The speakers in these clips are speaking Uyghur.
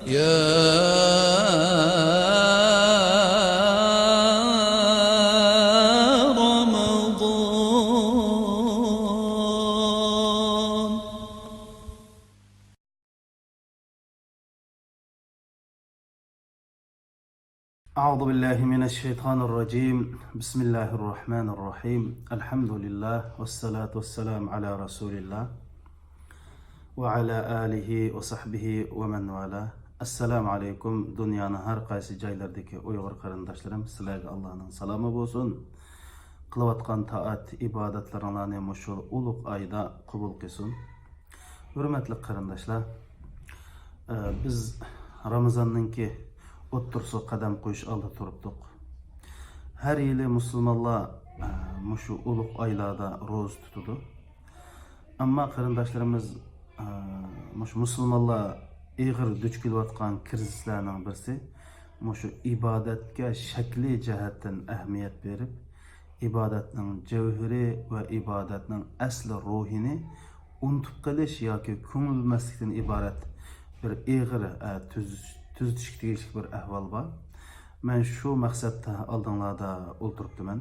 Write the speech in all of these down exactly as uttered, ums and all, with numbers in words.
يا رمضان. أعوذ بالله من الشيطان الرجيم. بسم الله الرحمن الرحيم. الحمد لله والصلاة والسلام على رسول الله وعلى آله وصحبه ومن والاه. ئەسسالامۇ ئەلەيكۇم، دۇنيانىڭ ھەر قايسى جايلىرىدىكى ئۇيغۇر قېرىنداشلىرىم، سىلەرگە ئاللانىڭ سالامى بولسۇن. قىلىۋاتقان تائەت ئىبادەتلىرىڭلارنى مۇشۇ ئۇلۇغ ئايدا قوبۇل قىلسۇن. ھۆرمەتلىك قېرىنداشلار، ئە، بىز رامىزاننىڭكى ئوتتۇرىسىغا قەدەم قويۇش ئالدىدا تۇرۇپتۇق. ھەر يىلى مۇسۇلمانلار، ئە، مۇشۇ ئۇلۇغ ئايلاردا روزا تۇتىدۇ. ئەمما قېرىنداشلىرىمىز، ئە، مۇشۇ مۇسۇلمانلار ئېغىر دۇچ كېلىۋاتقان كىرىزىسلارنىڭ بىرسى مۇشۇ ئىبادەتكە شەكلىي جەھەتتىن ئەھمىيەت بېرىپ، ئىبادەتنىڭ جەۋھىرى ۋە ئىبادەتنىڭ ئەسلى روھىنى ئۇنتۇپ قېلىش ياكى كۆڭۈل بۆلمەسلىكتىن ئىبارەت بىر ئېغىر، ئە، تۈز-، تۈزىتىشكە تېگىشلىك بىر ئەھۋال بار. مەن شۇ مەقسەتتە ئالدىڭلاردا ئولتۇرۇپتىمەن.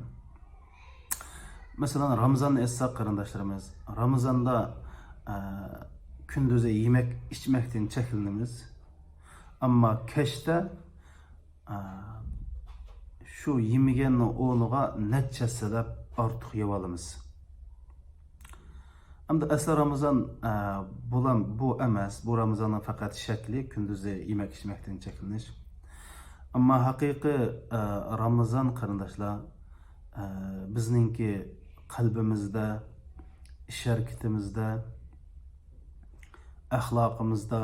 مەسىلەن، رامىزاننى ئېيتساق، قېرىنداشلىرىمىز، رامىزاندا، ئە، كۈندۈزى يېمەك، ئىچمەكتىن چەكلىنىمىز. ئەمما كەچتە، ئە، شۇ يېمىگەننىڭ ئورنىغا نەچچە ھەسسىلەپ ئارتۇق يەۋالىمىز. ئەمدى ئەسلى رامىزان، ئە، بۇلام-، بۇ ئەمەس. بۇ رامىزاننىڭ پەقەت شەكلى، كۈندۈزى يېمەك-ئىچمەكتىن چەكلىنىش. ئەمما ھەقىقىي، ئە، رامىزان، قېرىنداشلار، ئە، بىزنىڭكى قەلبىمىزدە، ئىش-ھەرىكىتىمىزدە، ئەخلاقىمىزدا،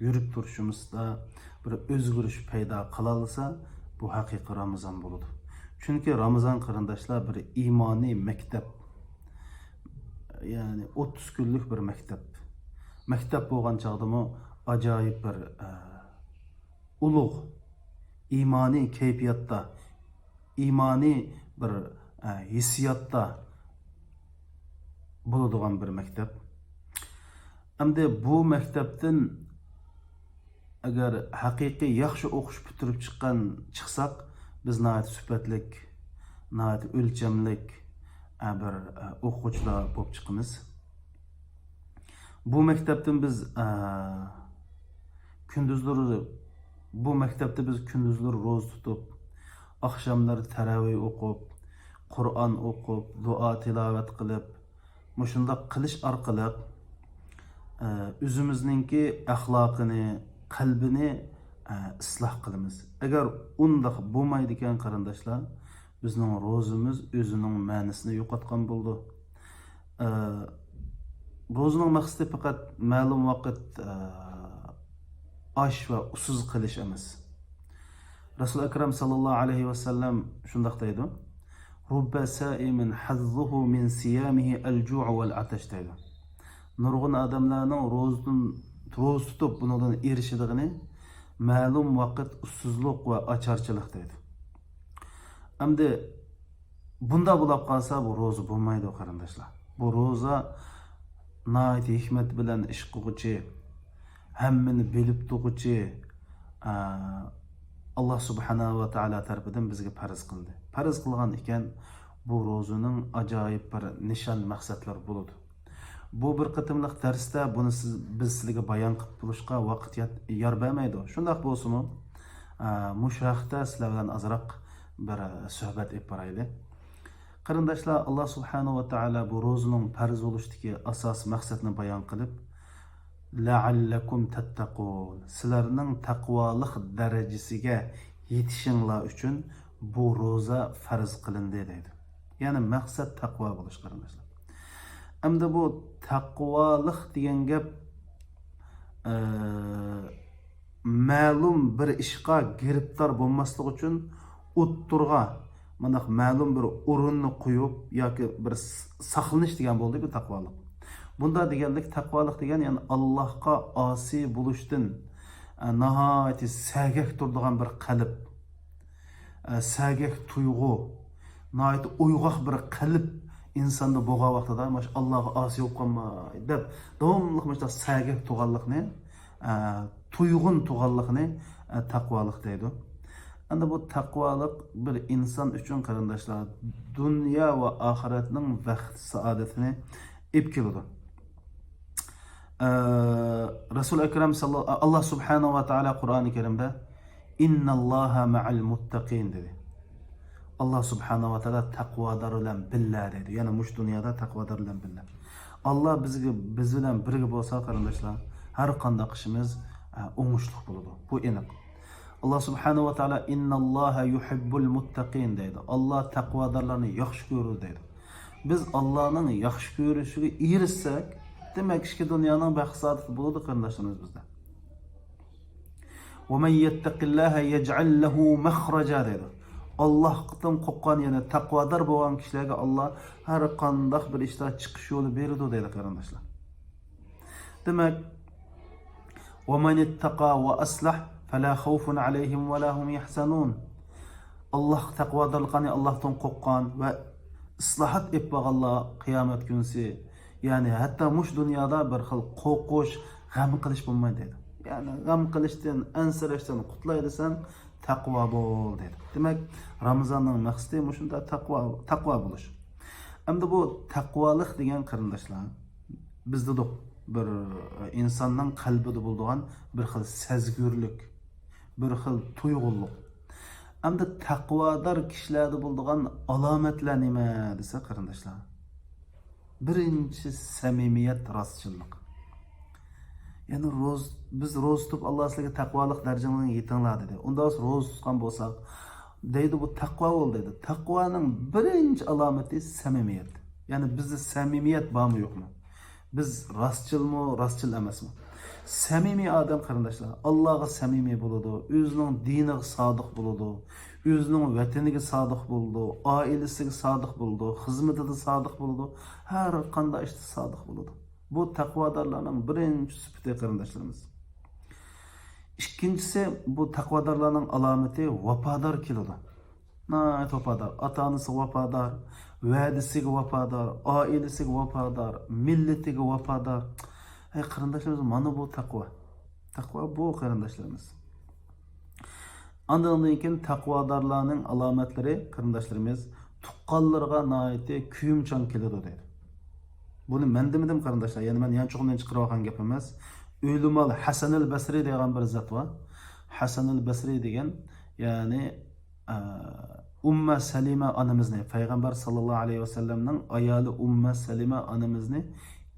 يۈرۈپ تۇرۇشىمىزدا بىر ئۆزگىرىش پەيدا قىلالىسا، بۇ ھەقىقىي رامىزان بولىدۇ. چۈنكى رامىزان، قېرىنداشلار، بىر ئىمانىي مەكتەپ، يەنى ئوتتۇز كۈنلۈك بىر مەكتەپ. مەكتەپ بولغان چاغدىمۇ ئاجايىپ بىر، ئە، ئۇلۇغ ئىمانىي كەيپىياتتا، ئىمانىي بىر، ئە، ھېسسىياتتا بولىدىغان بىر مەكتەپ. ئەمدى بۇ مەكتەپتىن ئەگەر ھەقىقىي ياخشى ئوقۇش پۈتتۈرۈپ چىققان، چىقساق، بىز ناھايىتى سۈپەتلىك، ناھايىتى ئۆلچەملىك، ئە، بىر، ئە، ئوقۇغۇچىلار بولۇپ چىقىمىز. بۇ مەكتەپتىن بىز، ئە، كۈندۈزلىرى، بۇ مەكتەپتە بىز كۈندۈزلىرى روزا تۇتۇپ، ئاخشاملىرى تەراۋىھ ئوقۇپ، قۇرئان ئوقۇپ، دۇئا تىلاۋەت قىلىپ، مۇشۇنداق قىلىش ئارقىلىق، ئە، ئۆزىمىزنىڭكى ئەخلاقىنى، قەلبىنى، ئە، ئىسلاھ قىلىمىز. ئەگەر ئۇنداق بولمايدىكەن، قېرىنداشلار، بىزنىڭ روزىمىز ئۆزىنىڭ مەنىسىنى يوقاتقان بولىدۇ. ئە، روزىنىڭ مەقسىتى پەقەت مەلۇم ۋاقىت، ئە، ئاچ ۋە ئۇسسۇز قېلىش ئەمەس. رەسۇل ئەكرەم ساللاللاھۇ ئەلەيھى ۋەسەللەم شۇنداق دەيدۇ: رب صائم حظه من صيامه الجوع والعطش دەيدۇ. نۇرغۇن ئادەملەرنىڭ روزىدىن، روزا تۇتۇپ، بۇنىڭدىن ئېرىشىدىغىنى مەلۇم ۋاقىت ئۇسسۇزلۇق ۋە ئاچارچىلىق دەيدۇ. ئەمدى بۇنداق بولاپ قالسا، بۇ روزا بولمايدۇ، قېرىنداشلار. بۇ روزا ناھايىتى ھېكمەت بىلەن ئىش قىلغۇچى، ھەممىنى بىلىپ تۇرغۇچى، ئا، ئاللا سۇبھانەھۇ ۋە تائالا تەرىپىدىن بىزگە پەرز قىلىندى. پەرز قىلغان ئىكەن، بۇ روزىنىڭ ئاجايىپ بىر نىشان، مەقسەتلىرى بولىدۇ. بۇ بىر قېتىملىق دەرستە بۇنى سىز، بىز سىلەرگە بايان قىلىپ بولۇشقا ۋاقىت يار بەرمەيدۇ. شۇنداق بولسىمۇ، ئە، مۇشۇ ھەقتە سىلەر بىلەن ئازراق بىر، ئە، سۆھبەت ئېلىپ بارايلى. قېرىنداشلار، ئاللا سۇبھانەھۇ ۋە تائالا بۇ روزىنىڭ پەرز بولۇشتىكى ئاساسىي مەقسەتنى بايان قىلىپ، لەئەللەكۇم تەتتەقۇن، سىلەرنىڭ تەقۋالىق دەرىجىسىگە يېتىشىڭلار ئۈچۈن بۇ روزا پەرز قىلىندى دەيدۇ. يەنى مەقسەت تەقۋا بولۇش، قېرىنداشلار. ئەمدى بۇ تەقۋالىق دېگەن گەپ، ئە، مەلۇم بىر ئىشقا گىرىپتار بولماسلىق ئۈچۈن ئوتتۇرىغا مۇنداق مەلۇم بىر ئورۇننى قويۇپ ياكى بىر س-، ساقلىنىش دېگەن بولدى بۇ تەقۋالىق. بۇندا دېگەنلىك، تەقۋالىق دېگەن، يەنى ئاللاھقا ئاسىي بولۇشتىن، ئە، ناھايىتى سەگەك تۇرىدىغان بىر قەلب، ئە، سەگەك تۇيغۇ، ناھايىتى ئويغاق بىر قەلب ئىنساندا بولغان ۋاقتىدا، ماش ئاللاغا ئاسىي بولۇپ قالماي دەپ، داۋاملىق مۇشۇنداق سەگەك تۇرغانلىقنى، ئە، تۇيغۇن تۇغانلىقنى، ئە، تەقۋالىق دەيدۇ. ئەمدى بۇ تەقۋالىق بىر ئىنسان ئۈچۈن، قېرىنداشلار، دۇنيا ۋە ئاخىرەتنىڭ بەخت سائادىتىنى ئېلىپ كېلىدۇ. ئە، رەسۇل ئەكرەم ساللا-، ئاللا سۇبھانەھۇ ۋە تائالا قۇرئانى كەرىمدە «ئىنناللاھە مەئەل مۇتتەقىن» دېدى. ئاللا سۇبھانەھۇ ۋە تائالا تەقۋادار بىلەن بىللە دەيدۇ. يەنى مۇشۇ دۇنيادا تەقۋادار بىلەن بىللە. ئاللا بىزگە، بىز بىلەن بىرگە بولسا، قېرىنداشلار، ھەر قانداق ئىشىمىز، ئە، ئوڭۇشلۇق بولىدۇ. بۇ ئېنىق. ئاللا سۇبھانەھۇ ۋە تائالا «ئىنناللاھە يۇھىببۇل مۇتتەقىن» دەيدۇ. ئاللا تەقۋادارلارنى ياخشى كۆرىدۇ دەيدۇ. بىز ئاللانىڭ ياخشى كۆرۈشىگە ئېرىشسەك، دېمەك، ئىچكى دۇنيانىڭ بەخت سائادىتى بولىدۇ، قېرىنداشلىرىمىز، بىزدە. «ۋە مەن يەتتەقىللاھە يەجئەل لەھۇ مەخرەجا» دەيدۇ. ئاللاھتىن قورققان، يەنى تەقۋادار بولغان كىشىلەرگە ئاللا ھەر قانداق بىر ئىشتا چىقىش يولى بېرىدۇ دەيدۇ، قېرىنداشلار. دېمەك، «ۋە مەن ئىتتەقا ۋە ئەسلەھ فەلا خەۋفۇن ئەلەيھىم ۋە لا ھۇم يەھزەنۇن». ئاللاھقا تەقۋادارلىقنى، ئاللاھتىن قورققان ۋە ئىسلاھات ئېلىپ بارغانلار قىيامەت كۈنىسى، يەنى ھەتتا مۇشۇ دۇنيادا بىر خىل قورقۇش، غەم قىلىش بولمايدۇ دەيدۇ. يەنى غەم قىلىشتىن، ئەنسىرەشتىن قۇتۇلاي دېسەڭ، تەقۋا بول دەيدۇ. دېمەك، رامىزاننىڭ مەقسىتى مۇشۇنداق تەقۋا، تەقۋا بولۇش. ئەمدى بۇ تەقۋالىق دېگەن، قېرىنداشلار، بىز دېدۇق، بىر ئىنساننىڭ قەلبىدە بولىدىغان بىر خىل سەزگۈرلۈك، بىر خىل تۇيغۇلۇق. ئەمدى تەقۋادار كىشىلەردە بولىدىغان ئالامەتلەر نېمە دېسە، قېرىنداشلار، بىرىنچى سەمىمىيەت، راستچىللىق. يەنى روز-، بىز روزا تۇتۇپ، «ئاللا سىلەرگە تەقۋالىق دەرىجىڭلارنى يېتىڭلار» دېدى. ئۇنداق روزا تۇتقان بولساق، دەيدۇ، بۇ تەقۋا بول دەيدۇ. تەقۋانىڭ بىرىنچى ئالامىتى سەمىمىيەت. يەنى بىزدە سەمىمىيەت بارمۇ يوقمۇ؟ بىز راستچىلمۇ، راستچىل ئەمەسمۇ؟ سەمىمىي ئادەم، قېرىنداشلار، ئاللاغا سەمىمىي بولىدۇ، ئۆزىنىڭ دىنىغا سادىق بولىدۇ، ئۆزىنىڭ ۋەتىنىگە سادىق بولىدۇ، ئائىلىسىگە سادىق بولىدۇ، خىزمىتىدە سادىق بولىدۇ، ھەر قانداق ئىشتا سادىق بولىدۇ. بۇ تەقۋادارلارنىڭ بىرىنچى سۈپىتى، قېرىنداشلىرىمىز. ئىككىنچىسى، بۇ تەقۋادارلارنىڭ ئالامىتى ۋاپادار كېلىدۇ. ناھايىتى ۋاپادار. ئاتا-ئانىسىغا ۋاپادار، ۋەدىسىگە ۋاپادار، ئائىلىسىگە ۋاپادار، مىللىتىگە ۋاپادار. ئەي قېرىنداشلىرىمىز، مانا بۇ تەقۋا. تەقۋا بۇ، قېرىنداشلىرىمىز. ئاندىن كېيىن تەقۋادارلارنىڭ ئالامەتلىرى، قېرىنداشلىرىمىز، تۇغقانلىرىغا ناھايىتى كۆيۈمچان كېلىدۇ دەيدۇ. بۇنى مەن دېمىدىم، قېرىنداشلار. يەنى مەن يانچۇقۇمدىن چىقىرىۋالغان گەپ ئەمەس. ئۆلىمال ھەسەنىل بەسرى دېگەن بىر زات بار. ھەسەنىل بەسرى دېگەن، يەنى، ئە، ئۇممە سەلىمە ئانىمىزنى، پەيغەمبەر ساللاللاھۇ ئەلەيھى ۋەسەللەمنىڭ ئايالى ئۇممە سەلىمە ئانىمىزنى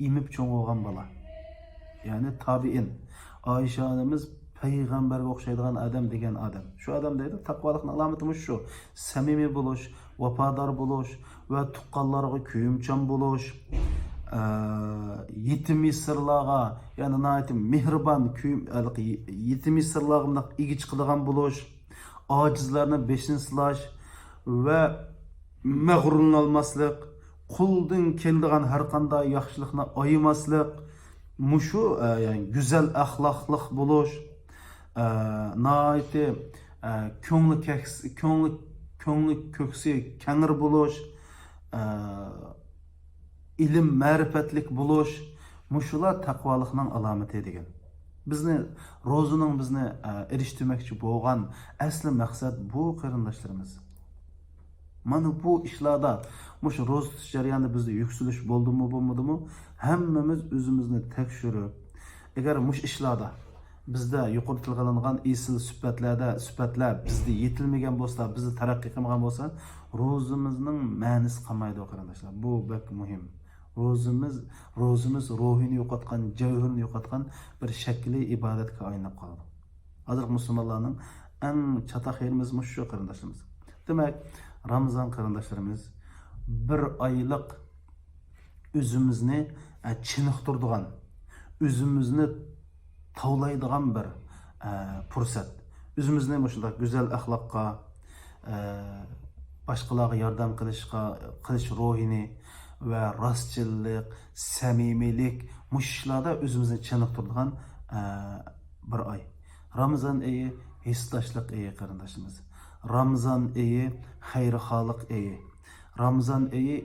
ئېمىپ چوڭ بولغان بالا. يەنى تابىئىن. ئائىشە ئانىمىز پەيغەمبەرگە ئوخشايدىغان ئادەم دېگەن ئادەم. شۇ ئادەم دەيدۇ، تەقۋالىقنىڭ ئالامىتى مۇشۇ شۇ. سەمىمىي بولۇش، ۋاپادار بولۇش ۋە تۇغقانلارغا كۆيۈمچان بولۇش، ئە، يېتىم يېسىرلارغا، يەنى ناھايىتى مېھرىبان، كۆيۈم-، ھېلىقى يېتىم يېسىرلارغا مۇنداق ئىگە چىقىدىغان بولۇش، ئاجىزلارنىڭ بېشىنى سىلاش ۋە مەغرۇرلىنالماسلىق، قولدىن كېلىدىغان ھەر قانداق ياخشىلىقنى ئايىماسلىق، مۇشۇ، ئە، يەنى گۈزەل ئەخلاقلىق بولۇش، ئە، ناھايىتى، ئە، كۆڭلى كەكس-، كۆڭلى، كۆڭلى كۆكسى كەڭرى بولۇش، ئە، ئىلىم مەرىپەتلىك بولۇش، مۇشۇلار تەقۋالىقنىڭ ئالامىتى دېگەن. بىزنى، روزىنىڭ بىزنى، ئە، ئېرىشتۈرمەكچى بولغان ئەسلى مەقسەت بۇ، قېرىنداشلىرىمىز. مانا بۇ ئىشلاردا، مۇشۇ روزا تۇتۇش جەريانىدا بىزدە يۈكسىلىش بولدىمۇ، بولمىدىمۇ، ھەممىمىز ئۆزىمىزنى تەكشۈرۈپ، ئەگەر مۇشۇ ئىشلاردا بىزدە يۇقىرىدا تىلغا ئېلىنغان ئېسىل سۈپەتلەردە، سۈپەتلەر بىزدە يېتىلمىگەن بولسا، بىزدە تەرەققىي قىلمىغان بولسا، روزىمىزنىڭ مەنىسى قالمايدۇ، قېرىنداشلار. بۇ بەك مۇھىم. روزىمىز، روزىمىز روھىنى يوقاتقان، جەۋھىرىنى يوقاتقان بىر شەكلىي ئىبادەتكە ئايلىنىپ قالىدۇ. ھازىرقى مۇسۇلمانلارنىڭ ئەڭ چاتاق يېرىمىز مۇشۇ، قېرىنداشلىرىمىز. دېمەك، رامىزان، قېرىنداشلىرىمىز، بىر ئايلىق ئۆزىمىزنى، ئە، چېنىقتۇرىدىغان، ئۆزىمىزنى تاۋلايدىغان بىر، ئە، پۇرسەت. ئۆزىمىزنى مۇشۇنداق گۈزەل ئەخلاققا، ئە، باشقىلارغا ياردەم قىلىشقا، قىلىش روھىنى ۋە راستچىللىق، سەمىمىيلىك، مۇشۇ ئىشلاردا ئۆزىمىزنى چېنىقتۇرىدىغان، ئە، بىر ئاي. رامىزان ئېيى ھېسداشلىق ئېيى، قېرىنداشلىرىمىز. رامىزان ئېيى خەيرخاھلىق ئېيى. رامىزان ئېيى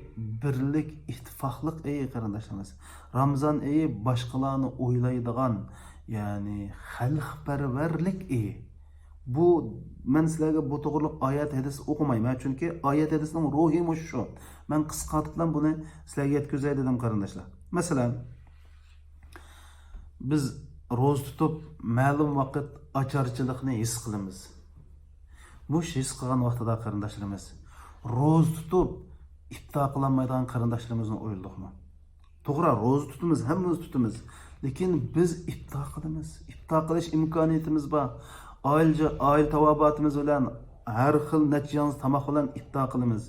بىرلىك، ئىتتىپاقلىق ئېيى، قېرىنداشلىرىمىز. رامىزان ئېيى باشقىلارنى ئويلايدىغان، يەنى خەلقپەرۋەرلىك ئېيى. بۇ، مەن سىلەرگە بۇ توغرۇلۇق ئايەت ھەدىس ئوقۇمايمەن، چۈنكى ئايەت ھەدىسنىڭ روھى مۇشۇ شۇ. مەن قىسقارتىپ بىلەن بۇنى سىلەرگە يەتكۈزەي دېدىم، قېرىنداشلار. مەسىلەن، بىز روزا تۇتۇپ، مەلۇم ۋاقىت ئاچارچىلىقنى ھېس قىلىمىز. مۇش ھېس قىلغان ۋاقتىدا، قېرىنداشلىرىمىز، روزا تۇتۇپ، ئىپتار قىلالمايدىغان قېرىنداشلىرىمىزنى ئويلىدۇقمۇ؟ توغرا، روزا تۇتىمىز، ھەممىمىز تۇتىمىز. لېكىن بىز ئىپتار قىلىمىز. ئىپتار قىلىش ئىمكانىيىتىمىز بار. ئائىلە، ئائىلە تاۋابىئاتىمىز بىلەن ھەر خىل نەچچە ياڭزا تاماق بىلەن ئىپتار قىلىمىز.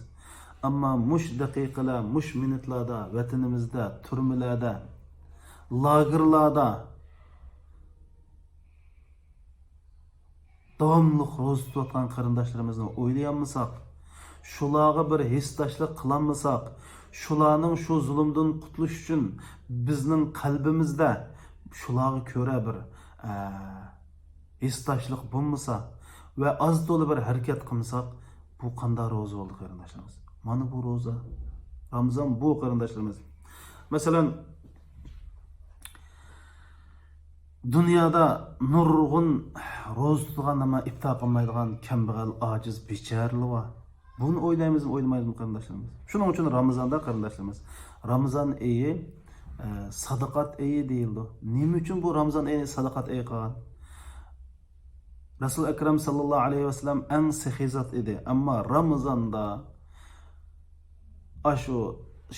ئەمما مۇش دەقىقىلەر، مۇش مىنۇتلاردا ۋەتىنىمىزدە، تۈرمىلەردە، لاگېرلاردا داۋاملىق روزا تۇتۇۋاتقان قېرىنداشلىرىمىزنى ئويلىيالمىساق، شۇلارغا بىر ھېسداشلىق قىلالمىساق، شۇلارنىڭ شۇ زۇلۇمدىن قۇتۇلۇش ئۈچۈن بىزنىڭ قەلبىمىزدە شۇلارغا كۆرە بىر، ئە، ھېسداشلىق بولمىسا ۋە ئاز تولا بىر ھەرىكەت قىلمىساق، بۇ قانداق روزا بولدى، قېرىنداشلىرىمىز؟ مانا بۇ روزا. رامىزان بۇ، قېرىنداشلىرىمىز. مەسىلەن، دۇنيادا نۇرغۇن روزا تۇتىدىغان، ئەمما ئىپتار قىلمايدىغان كەمبەغەل، ئاجىز، بىچارىلار بار. بۇنى ئويلايمىزمۇ، ئويلىمايمىزمۇ، قېرىنداشلىرىمىز؟ شۇنىڭ ئۈچۈن رامىزاندا، قېرىنداشلىرىمىز، رامىزان ئېيى، ئە، سادىقات ئېيى دېيىلىدۇ. نېمە ئۈچۈن بۇ رامىزان ئېيىنى سادىقات ئېيى قىلغان؟ رەسۇل ئەكرەم ساللاللاھۇ ئەلەيھى ۋەسەللەم ئەڭ سېخىي زات ئىدى. ئەمما رامىزاندا ئاشۇ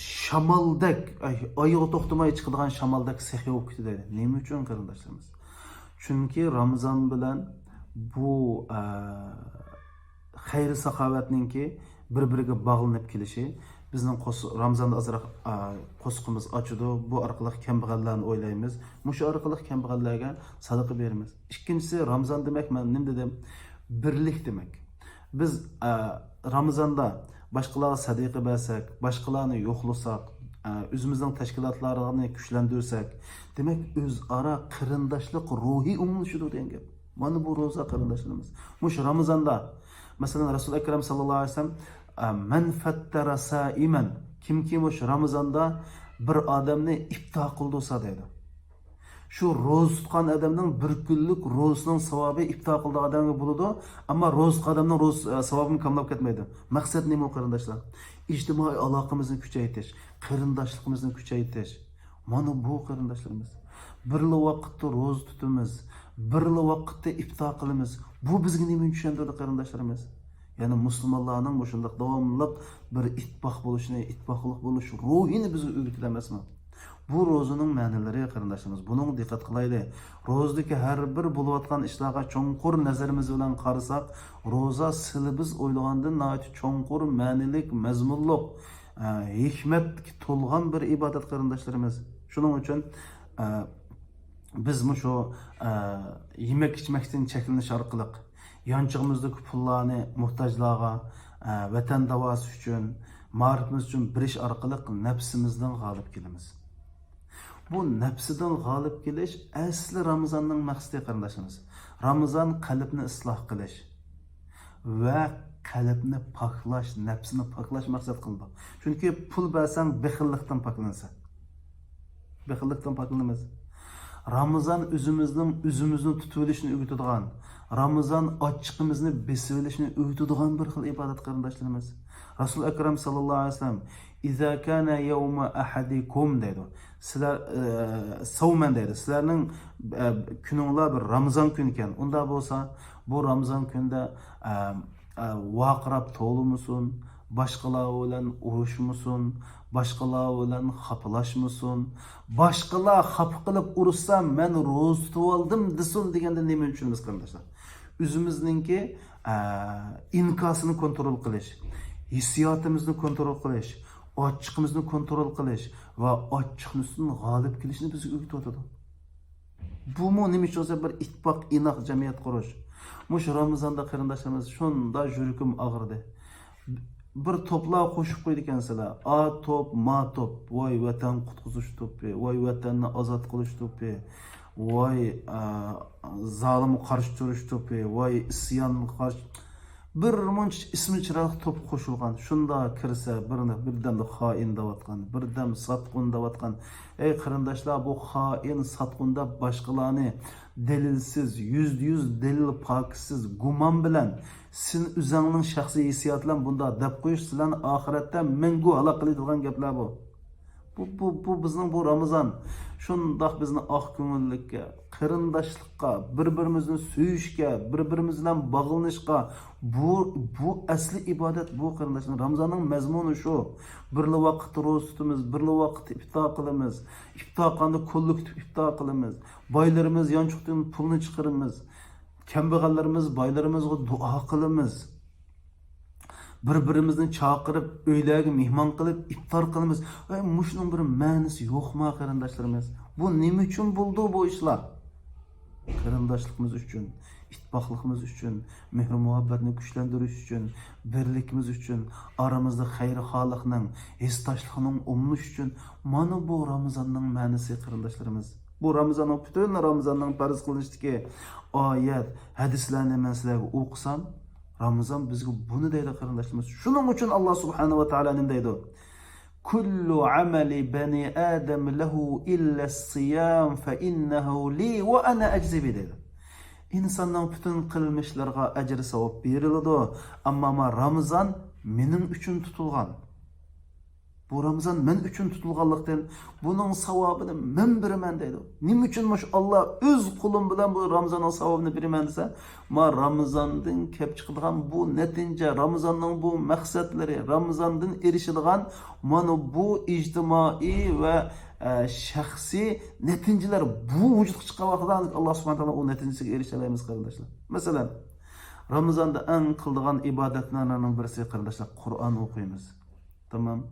شامالدەك، ئاي-، ئايىغى توختىماي چىقىدىغان شامالدەك سېخىي بولۇپ كېتىدۇ. نېمە ئۈچۈن، قېرىنداشلىرىمىز؟ چۈنكى رامىزان بىلەن بۇ، ئە، خەير-ساخاۋەتنىڭكى بىر-بىرىگە باغلىنىپ كېلىشى، بىزنىڭ قوس-، رامىزاندا ئازراق، ئە، قورسىقىمىز ئاچىدۇ. بۇ ئارقىلىق كەمبەغەللەرنى ئويلايمىز. مۇشۇ ئارقىلىق كەمبەغەللەرگە سادىقە بېرىمىز. ئىككىنچىسى، رامىزان دېمەك، مەن نېمە دېدىم؟ بىرلىك دېمەك. بىز، ئە، رامىزاندا باشقىلارغا سەدىقە بەرسەك، باشقىلارنى يوقلىساق، ئە، ئۆزىمىزنىڭ تەشكىلاتلارنى كۈچلەندۈرسەك، دېمەك، ئۆزئارا قېرىنداشلىق روھى ئومۇملىشىدۇ دېگەن گەپ. مانا بۇ روزا، قېرىنداشلىرىمىز. مۇشۇ رامىزاندا، مەسىلەن، رەسۇل ئەكرەم ساللاللاھۇ ئەلەيھى ۋەسەللەم، ئە، مەن فەتتەرە سائىمەن، كىمكى مۇشۇ رامىزاندا بىر ئادەمنى ئىپتار قىلدۇرسا دەيدۇ. شۇ روزا تۇتقان ئادەمنىڭ بىر كۈنلۈك روزىسىنىڭ ساۋابى ئىپتار قىلىدىغان ئادەمگە بولىدۇ، ئەمما روزا تۇتقان ئادەمنىڭ روزا، ئە، ساۋابىمۇ كاملاپ كەتمەيدۇ. مەقسەت نېمە ئۇ، قېرىنداشلار؟ ئىجتىمائىي ئالاقىمىزنى كۈچەيتىش، قېرىنداشلىقىمىزنى كۈچەيتىش. مانا بۇ، قېرىنداشلىرىمىز. بىرلا ۋاقىتتا روزا تۇتىمىز، بىرلا ۋاقىتتا ئىپتار قىلىمىز. بۇ بىزگە نېمىنى چۈشەندۈردى، قېرىنداشلىرىمىز؟ يەنى مۇسۇلمانلارنىڭ مۇشۇنداق داۋاملىق بىر ئىتتىپاق بولۇشىنى، ئىتتىپاقلىق بولۇش روھىنى بىزگە ئۆگىتىدۇ ئەمەسمۇ؟ بۇ روزىنىڭ مەنىلىرى، قېرىنداشلىرىمىز، بۇنىڭغا دىققەت قىلايلى. روزىدىكى ھەر بىر بولۇۋاتقان ئىشلارغا چوڭقۇر نەزىرىمىز بىلەن قارىساق، روزا سىلى بىز ئويلىغاندىن ناھايىتى چوڭقۇر مەنىلىك، مەزمۇنلۇق، ئە، ھېكمەتكە تولغان بىر ئىبادەت، قېرىنداشلىرىمىز. شۇنىڭ ئۈچۈن، ئە، بىز مۇشۇ، ئە، يېمەك-ئىچمەكتىن چەكلىنىش ئارقىلىق، يانچۇقىمىزدىكى پۇللارنى موھتاجلارغا، ئە، ۋەتەن داۋاسى ئۈچۈن، مائارىپىمىز ئۈچۈن بېرىش ئارقىلىق نەپسىمىزدىن غالىب كېلىمىز. بۇ نەپسىدىن غالىب كېلىش ئەسلى رامىزاننىڭ مەقسىتى، قېرىنداشلىرىمىز. رامىزان قەلبنى ئىسلاھ قىلىش ۋە قەلبنى پاكلاش، نەپسنى پاكلاش مەقسەت قىلىدۇ. چۈنكى پۇل بەرسەڭ، بېخىللىقتىن پاكلىنىسەن. بېخىللىقتىن پاكلىنىمىز. رامىزان ئۆزىمىزنىڭ ئۆزىمىزنى تۇتۇۋېلىشنى ئۆگىتىدىغان، رامىزان ئاچچىقىمىزنى بېسىۋېلىشنى ئۆگىتىدىغان بىر خىل ئىبادەت، قېرىنداشلىرىمىز. رەسۇل ئەكرەم ساللاللاھۇ ئەلەيھى ۋەسەللەم، «ئىزا كانە يەۋمۇ ئەھەدىكۇم» دەيدۇ. سىلەر، ئە، سەۋمەن دەيدۇ. سىلەرنىڭ، ئە، كۈنۈڭلار بىر رامىزان كۈنى ئىكەن. ئۇنداق بولسا، بۇ رامىزان كۈنىدە، ئە، ئە، ۋارقىراپ توۋلىمىسۇن، باشقىلار بىلەن ئۇرۇشمىسۇن، باشقىلار بىلەن خاپىلاشمىسۇن. باشقىلار خاپا قىلىپ ئۇرۇشسا، «مەن روزا تۇتۇۋالدىم» دېسۇن دېگەندىن نېمىنى چۈشىنىمىز، قېرىنداشلار؟ ئۆزىمىزنىڭكى، ئە، ئىنكاسىنى كونترول قىلىش، ھېسسىياتىمىزنى كونترول قىلىش، ئاچچىقىمىزنى كونترول قىلىش ۋە ئاچچىقنىڭ ئۈستىدىن غالىب كېلىشنى بىزگە ئۆگىتىۋاتىدۇ. بۇمۇ نېمە ئۈچۈن دېسە، بىر ئىتتىپاق، ئىناق جەمئىيەت قۇرۇش. مۇشۇ رامىزاندا، قېرىنداشلىرىمىز، شۇنداق يۈرىكىم ئاغرىدى. بىر توپلار قوشۇپ قويىدىكەنسىلەر. ئا توپ، ما توپ. ۋاي ۋەتەن قۇتقۇزۇش توپى، ۋاي ۋەتەننى ئازاد قىلىش توپى، ۋاي، ئا، زالىمغا قارشى تۇرۇش توپى، ۋاي ئىسيانغا قارشى. بىر مۇنچە ئىسمى چىرايلىق توپقا قوشۇلغان. شۇنداق كىرسە، بىرنى بىردەمدە خائىن دەۋاتقان، بىردەم ساتقۇن دەۋاتقان. ئەي قېرىنداشلار، بۇ خائىن، ساتقۇن دەپ باشقىلارنى دەلىلسىز، يۈزدە يۈز دەلىل پاكىتسىز، گۇمان بىلەن، سېنى ئۆزۈڭنىڭ شەخسىي ھېسسىياتى بىلەن بۇنداق دەپ قويۇش سىلەرنى ئاخىرەتتە مەڭگۈ ھالاك قىلىدىغان گەپلەر بۇ. بۇ، بۇ، بۇ بىزنىڭ بۇ رامىزان شۇنداق بىزنى ئاق كۆڭۈللۈككە، قېرىنداشلىققا، بىر-بىرىمىزنى سۆيۈشكە، بىر-بىرىمىز بىلەن باغلىنىشقا، بۇ، بۇ ئەسلى ئىبادەت بۇ، قېرىنداشلار. رامىزاننىڭ مەزمۇنى شۇ. بىرلا ۋاقىت روزا تۇتىمىز، بىرلا ۋاقىت ئىپتار قىلىمىز. ئىپتار قىلغاندا كوللېكتىپ ئىپتار قىلىمىز. بايلىرىمىز يانچۇقتىن پۇلنى چىقىرىمىز. كەمبەغەللىرىمىز، بايلىرىمىزغا دۇئا قىلىمىز. بىر-بىرىمىزنى چاقىرىپ، ئۆيلەرگە مېھمان قىلىپ، ئىپتار قىلىمىز. ۋە مۇشۇنىڭ بىر مەنىسى يوقما، قېرىنداشلىرىمىز؟ بۇ نېمە ئۈچۈن بولىدۇ بۇ ئىشلار؟ قېرىنداشلىقىمىز ئۈچۈن، ئىتتىپاقلىقىمىز ئۈچۈن، مېھىر-مۇھەببەتنى كۈچلەندۈرۈش ئۈچۈن، بىرلىكىمىز ئۈچۈن، ئارىمىزدا خەير-خاھلىقنىڭ، ھېسداشلىقنىڭ ئوملىشىشى ئۈچۈن. مانا بۇ رامىزاننىڭ مەنىسى، قېرىنداشلىرىمىز. بۇ رامىزاننىڭ، پۈتۈن رامىزاننىڭ پەرز قىلىنىشىدىكى ئايەت، ھەدىسلەرنى مەن سىلەرگە ئوقۇسام، رامىزان بىزگە بۇنى دەيدۇ، قېرىنداشلىرىمىز. شۇنىڭ ئۈچۈن ئاللا سۇبھانەھۇ ۋە تائالا نېمە دەيدۇ؟ كل عمل بني آدم له إلا الصيام فإنه لي وأنا أجزي به دەيدۇ. ئىنساننىڭ پۈتۈن قىلمىشلىرىغا ئەجىر ساۋاب بېرىلىدۇ، ئەمما ما رامىزان مېنىڭ ئۈچۈن تۇتۇلغان. بۇ رامىزان مەن ئۈچۈن تۇتۇلغانلىقتىن، بۇنىڭ ساۋابىنى مەن بېرىمەن دەيدۇ. نېمە ئۈچۈن مۇشۇ ئاللا ئۆز قولۇم بىلەن بۇ رامىزاننىڭ ساۋابىنى بېرىمەن دېسە، ما رامىزاندىن كەپ چىقىدىغان بۇ نەتىجە، رامىزاننىڭ بۇ مەقسەتلىرى، رامىزاندىن ئېرىشىدىغان مانا بۇ ئىجتىمائىي ۋە، ئە، شەخسىي نەتىجىلەر بۇ ۋۇجۇدقا چىققان ۋاقتىدا ئاللا سۇبھانەھۇ ۋە تائالا ئۇ نەتىجىگە ئېرىشەلەيمىز، قېرىنداشلار. مەسىلەن، رامىزاندا ئەڭ قىلىدىغان ئىبادەتلەرنىڭ بىرسى، قېرىنداشلار، قۇرئان ئوقۇيمىز. تامام.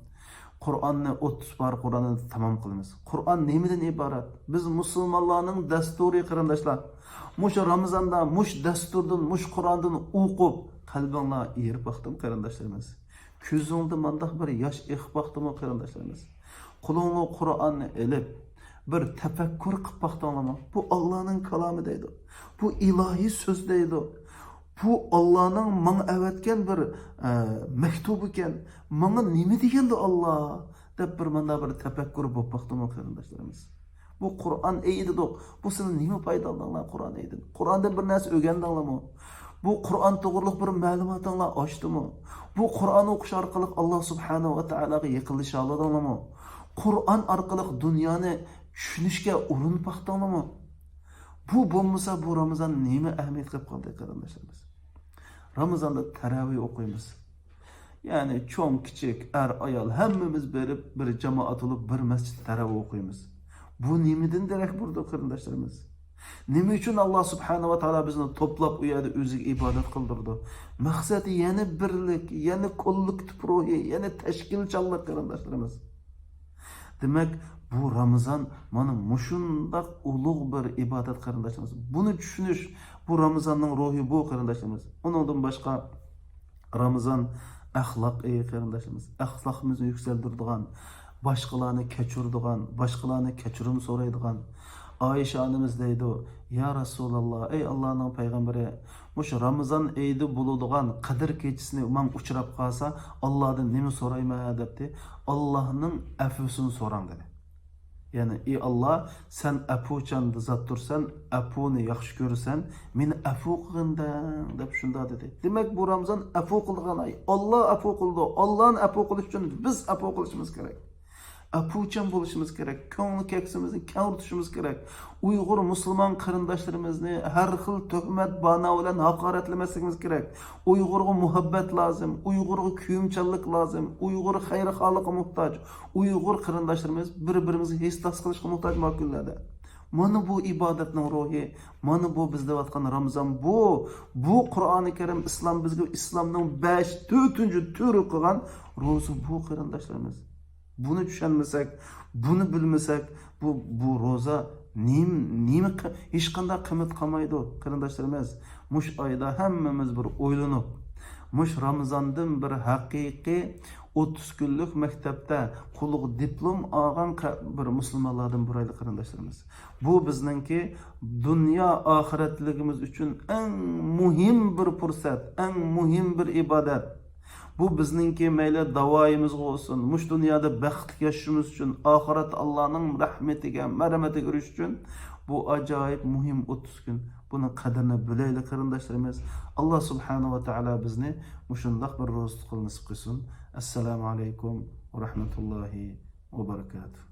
قۇرئاننى ئوتتۇز پارە قۇرئاننى تامام قىلىمىز. قۇرئان نېمىدىن ئىبارەت؟ بىز مۇسۇلمانلارنىڭ دەستۇرى، قېرىنداشلار. مۇشۇ رامىزاندا مۇشۇ دەستۇردىن، مۇشۇ قۇرئاندىن ئوقۇپ، قەلبىڭلار ئېرىپ باقتىمۇ، قېرىنداشلىرىمىز؟ كۆزۈڭدە مانداق بىر ياش ئېقىپ باقتىمۇ، قېرىنداشلىرىمىز؟ قولۇڭغا قۇرئاننى ئېلىپ، بىر تەپەككۇر قىلىپ باقتىڭلارمۇ؟ بۇ ئاللانىڭ كالامى دەيدۇ. بۇ ئىلاھىي سۆز دەيدۇ. بۇ ئاللانىڭ ماڭا ئەۋەتكەن بىر، ئە، مەكتۇبىكەن. ماڭا نېمە دېگەندۇ ئاللا؟ دەپ بىر مانا بىر تەپەككۇر بولۇپ باقتىمۇ، قېرىنداشلىرىمىز؟ بۇ قۇرئان ئېيتىدۇق. بۇ سىلەر نېمە پايدالاندىڭلار قۇرئان ئېيتىدىن؟ قۇرئاندىن بىر نەرسە ئۆگەندىڭلارمۇ؟ بۇ قۇرئان توغرۇلۇق بىر مەلۇماتىڭلار ئاشتىمۇ؟ بۇ قۇرئان ئوقۇش ئارقىلىق ئاللا سۇبھانەھۇ ۋە تائالاغا يېقىنلىشالىدىڭلارمۇ؟ قۇرئان ئارقىلىق دۇنيانى چۈشىنىشكە ئۇرۇنۇپ باقتىڭلارمۇ؟ بۇ بولمىسا، بۇ رامىزان نېمە ئەھمىيەت قىلىپ قالدى، قېرىنداشلىرىمىز؟ رامىزاندا تەراۋىھ ئوقۇيمىز. يەنى چوڭ، كىچىك، ئەر، ئايال ھەممىمىز بېرىپ، بىر جامائەت بولۇپ، بىر مەسچىتتە تەراۋىھ ئوقۇيمىز. بۇ نېمىدىن دېرەك بېرىدۇ، قېرىنداشلىرىمىز؟ نېمە ئۈچۈن ئاللا سۇبھانەھۇ ۋە تائالا بىزنى توپلاپ ئۇ يەردە ئۆزىگە ئىبادەت قىلدۇرىدۇ؟ مەقسەت يەنە بىرلىك، يەنە كوللېكتىپ روھى، يەنە تەشكىلچانلىق، قېرىنداشلىرىمىز. دېمەك، بۇ رامىزان مانا مۇشۇنداق ئۇلۇغ بىر ئىبادەت، قېرىنداشلىرىمىز. بۇنى چۈشىنىش، بۇ رامىزاننىڭ روھى بۇ، قېرىنداشلىرىمىز. ئۇنىڭدىن باشقا، رامىزان ئەخلاق ئېيى، قېرىنداشلىرىمىز. ئەخلاقىمىزنى يۈكسەلدۈرىدىغان، باشقىلارنى كەچۈرىدىغان، باشقىلارنى كەچۈرۈم سورايدىغان. ئائىشە ئانىمىز دەيدۇ، يا رەسۇلاللا، ئەي ئاللانىڭ پەيغەمبىرى، مۇشۇ رامىزان ئېيىدا بولىدىغان قەدىر كېچىسىنى ماڭا ئۇچراپ قالسا، ئاللادىن نېمە سورايمەن دەپتى. ئاللانىڭ ئەپۇسىنى سوراڭ دېدى. يەنى، ئى ئاللا، سەن ئەپۇچان زاتتۇرسەن، ئەپۇنى ياخشى كۆرىسەن، مېنى ئەپۇ قىلغىن دەڭ، دەپ شۇنداق دېدى. دېمەك، بۇ رامىزان ئەپۇ قىلىدىغان ئاي. ئاللا ئەپۇ قىلىدۇ. ئاللانى ئەپۇ قىلىش ئۈچۈن بىز ئەپۇ قىلىشىمىز كېرەك. ئەپۇچان بولۇشىمىز كېرەك، كۆڭۈل كەكسىمىزنى كەڭرىتىشىمىز كېرەك. ئۇيغۇر مۇسۇلمان قېرىنداشلىرىمىزنى ھەر خىل تۆھمەت، بانا بىلەن ھاقارەتلىمەسلىكىمىز كېرەك. ئۇيغۇرغا مۇھەببەت لازىم، ئۇيغۇرغا كۆيۈمچانلىق لازىم، ئۇيغۇر خەيرخاھلىققا موھتاج، ئۇيغۇر قېرىنداشلىرىمىز بىر-بىرىمىزگە ھېسداش قىلىشقا موھتاج ما كۈنلەردە. مانا بۇ ئىبادەتنىڭ روھى، مانا بۇ بىز دەۋاتقان رامىزان، بۇ، بۇ قۇرئانى كەرىم، ئىسلام بىزگە ئىسلامنىڭ بەش، تۆتىنچى تۈرى قىلغان روزا بۇ، قېرىنداشلىرىمىز. بۇنى چۈشەنمىسەك، بۇنى بىلمىسەك، بۇ، بۇ روزا نېم-، نېمە قى-، ھېچقانداق قىممەت قالمايدۇ، قېرىنداشلىرىمىز. مۇشۇ ئايدا ھەممىمىز بىر ئويلىنىپ، مۇشۇ رامىزاندىن بىر ھەقىقىي ئوتتۇز كۈنلۈك مەكتەپتە قۇلۇق دىپلوم ئالغان قە-، بىر مۇسۇلمانلاردىن بولايلى، قېرىنداشلىرىمىز. بۇ بىزنىڭكى دۇنيا ئاخىرەتلىكىمىز ئۈچۈن ئەڭ مۇھىم بىر پۇرسەت، ئەڭ مۇھىم بىر ئىبادەت. بۇ بىزنىڭكى مەيلى داۋايىمىزغا بولسۇن، مۇشۇ دۇنيادا بەختلىك ياشىشىمىز ئۈچۈن، ئاخىرەت ئاللانىڭ رەھمىتىگە، مەرھەمىتىگە ئېرىشىش ئۈچۈن بۇ ئاجايىپ مۇھىم ئوتتۇز كۈن. بۇنىڭ قەدرىنى بىلەيلى، قېرىنداشلىرىمىز. ئاللا سۇبھانەھۇ ۋە تائالا بىزنى مۇشۇنداق بىر روزا تۇتقىلى نېسىپ قىلسۇن. ئەسسالامۇ ئەلەيكۇم ۋە رەھمەتۇللاھى ۋە بەرىكاتۇھ.